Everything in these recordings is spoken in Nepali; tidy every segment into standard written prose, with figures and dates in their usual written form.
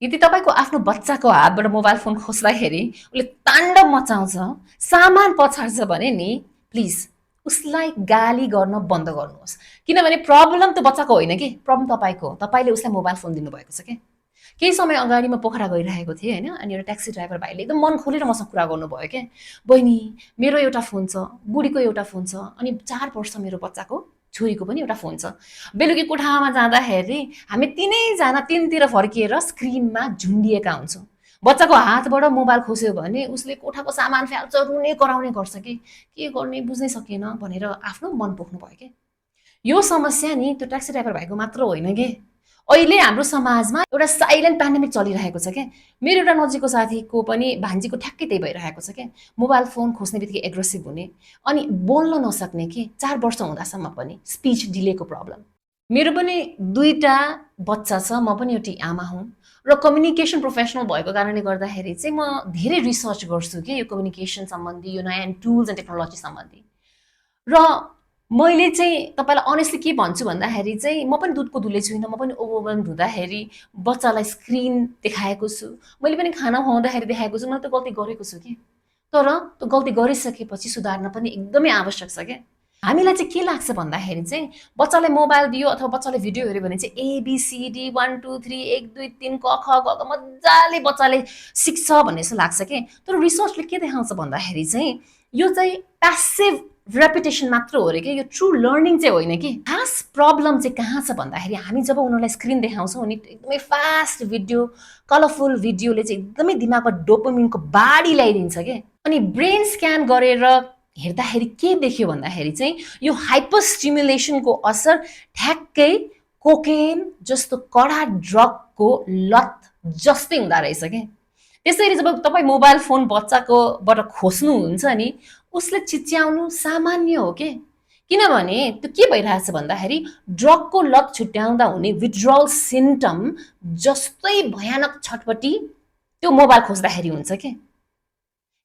यदि तपाईँको आफ्नो बच्चाको हातबाट मोबाइल फोन खोज्दाखेरि उसले ताण्डव मचाउँछ, सामान पछार्छ भने नि प्लिज उसलाई गाली गर्न बन्द गर्नुहोस्। किनभने प्रब्लम त बच्चाको होइन कि, प्रब्लम तपाईँको हो। तपाईँले उसलाई मोबाइल फोन दिनुभएको छ क्या। केही समय अगाडि म पोखरा गइरहेको थिएँ होइन, अनि एउटा ट्याक्सी ड्राइभर भाइले एकदम मन खोलेर मसँग कुरा गर्नुभयो क्या। बहिनी, मेरो एउटा फोन छ, बुढीको एउटा फोन छ, अनि 4 वर्ष मेरो बच्चाको छोरीको पनि एउटा फोन छ। बेलुकी कोठामा जाँदाखेरि हामी तिनैजना तिनतिर फर्किएर स्क्रिनमा झुन्डिएका हुन्छौँ। बच्चाको हातबाट मोबाइल खोस्यो भने उसले कोठाको सामान फ्याल्छ, रुने कराउने गर्छ कि के गर्ने बुझ्नै सकिएन भनेर आफ्नो मन पोख्नु भयो क्या। यो समस्या नि त्यो ट्याक्सी ड्राइभर भाइको मात्र होइन के, अहिले हाम्रो समाजमा एउटा साइलेन्ट पेन्डेमिक चलिरहेको छ क्या। मेरो एउटा नजिकको साथीको पनि भान्जीको ठ्याक्कै त्यही भइरहेको छ क्या। मोबाइल फोन खोज्ने बित्तिकै एग्रेसिभ हुने, अनि बोल्न नसक्ने कि 4 वर्ष हुँदासम्म पनि स्पिच डिलेको प्रब्लम। मेरो पनि 2टा बच्चा छ, म पनि एउटी आमा हुँ र कम्युनिकेसन प्रोफेसनल भएको कारणले गर्दाखेरि चाहिँ म धेरै रिसर्च गर्छु कि यो कम्युनिकेसन सम्बन्धी, यो नयाँ टुल्स एन्ड टेक्नोलोजी सम्बन्धी। र मैले चाहिँ तपाईँलाई अनेस्टली के भन्छु भन्दाखेरि चाहिँ म पनि दुधको धुले छुइनँ, म पनि ओभरवेल्म्ड हुँदाखेरि बच्चालाई स्क्रिन देखाएको छु, मैले पनि खाना खुवाउँदाखेरि देखाएको छु, मैले त गल्ती गरेको छु कि। तर त्यो गल्ती गरिसकेपछि सुधार्न पनि एकदमै आवश्यक छ क्या। हामीलाई चाहिँ के लाग्छ भन्दाखेरि चाहिँ बच्चालाई मोबाइल दियो अथवा बच्चाले भिडियो हेऱ्यो भने चाहिँ एबिसिडी 1 2 3 1 2 3 क ख ग घ मजाले बच्चाले सिक्छ भन्ने जस्तो लाग्छ कि। तर रिसर्चले के देखाउँछ भन्दाखेरि चाहिँ यो चाहिँ प्यासिभ रेपिटेसन मात्र हो अरे कि, यो ट्रु लर्निङ चाहिँ होइन कि। खास प्रब्लम चाहिँ कहाँ छ भन्दाखेरि हामी जब उनीहरूलाई स्क्रिन देखाउँछौँ नि एकदमै फास्ट भिडियो, कलरफुल भिडियोले चाहिँ एकदमै दिमागमा डोपामिनको बाढी ल्याइदिन्छ क्या। अनि ब्रेन स्क्यान गरेर हेर्दाखेरि के देख्यो भन्दाखेरि चाहिँ यो हाइपर स्टिमुलेसनको असर ठ्याक्कै कोकेन जस्तो कडा ड्रगको लत जस्तै हुँदो रहेछ क्या। त्यसैले जब तपाईँ मोबाइल फोन बच्चाकोबाट खोज्नुहुन्छ नि उसले चिच्याउनु सामान्य हो के। किनभने त्यो के भइरहेछ भन्दाखेरि ड्रगको लत छुट्याउँदा हुने विथड्रल सिम्टम जस्तै भयानक छटपटी त्यो मोबाइल खोज्दाखेरि हुन्छ के।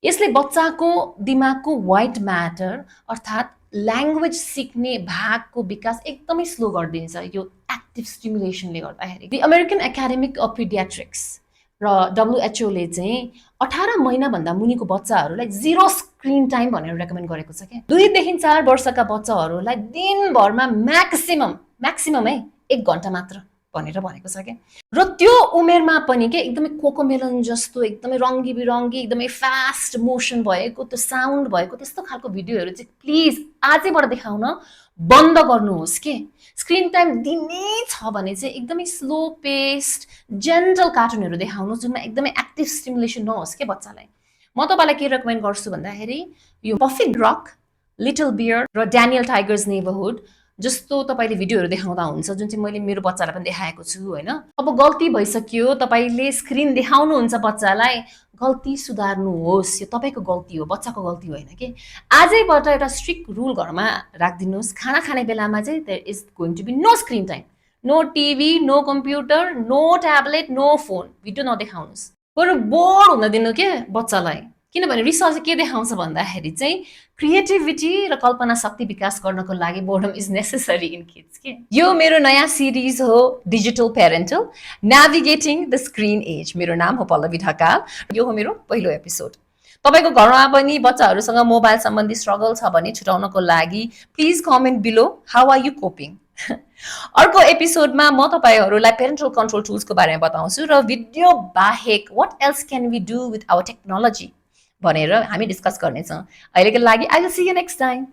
यसले बच्चाको दिमागको व्हाइट म्याटर अर्थात् ल्याङ्ग्वेज सिक्ने भागको विकास एकदमै स्लो गरिदिन्छ यो एक्टिभ स्टिमुलेसनले गर्दाखेरि। दि अमेरिकन एकाडेमिक अफ पिडियाट्रिक्स र डब्लुएचओले चाहिँ 18 महिनाभन्दा मुनिको बच्चाहरूलाई 0 स्क्रिन टाइम भनेर रेकमेन्ड गरेको छ क्या। 2 देखि 4 वर्षका बच्चाहरूलाई दिनभरमा म्याक्सिमम है 1 घन्टा मात्र भनेर भनेको छ क्या। र त्यो उमेरमा पनि के एकदमै कोकोमेलन जस्तो एकदमै रङ्गी बिरङ्गी एकदमै फास्ट मोसन भएको त्यो साउन्ड भएको त्यस्तो खालको भिडियोहरू चाहिँ प्लिज आजैबाट देखाउन बन्द गर्नुहोस् के। स्क्रिन टाइम दिनै छ भने चाहिँ एकदमै स्लो पेस्ड जेन्टल कार्टुनहरू देखाउनुहोस् जुनमा एकदमै एक्टिभ स्टिमुलेसन नहोस् के बच्चालाई। म तपाईँलाई के रेकमेन्ड गर्छु भन्दाखेरि यो पफी रक, लिटल बियर र ड्यानियल टाइगर्स नेबरहुड जस्तो तपाईँले भिडियोहरू देखाउँदा हुन्छ, जुन चाहिँ मैले मेरो बच्चालाई पनि देखाएको छु होइन। अब गल्ती भइसक्यो, तपाईँले स्क्रिन देखाउनुहुन्छ बच्चालाई, गल्ती सुधार्नुहोस्, यो तपाईँको गल्ती हो, बच्चाको गल्ती होइन कि। आजैबाट एउटा स्ट्रिक्ट रुल घरमा राखिदिनुहोस्, खाना खाने बेलामा चाहिँ there is going to be no screen time, no TV, no computer, no tablet, no phone, video नदेखाउनुहोस्। बरु बोर हुन दिनु के बच्चालाई। किनभने रिसर्च के देखाउँछ भन्दाखेरि चाहिँ क्रिएटिभिटी र कल्पना शक्ति विकास गर्नको लागि boredom is necessary in kids के। यो मेरो नयाँ सिरिज हो digital parental navigating the screen age. मेरो नाम हो पल्लवी ढकाल, यो हो मेरो पहिलो एपिसोड। तपाईँको घरमा पनि बच्चाहरूसँग मोबाइल सम्बन्धी स्ट्रगल छ भने छुटाउनको लागि please comment below how are you coping. अर्को एपिसोडमा म तपाईँहरूलाई पेरेन्टल कन्ट्रोल टुल्सको बारेमा बताउँछु र भिडियो बाहेक what else can we do with our technology भनेर हामी डिस्कस गर्नेछौँ। अहिलेको लागि I will see you next time.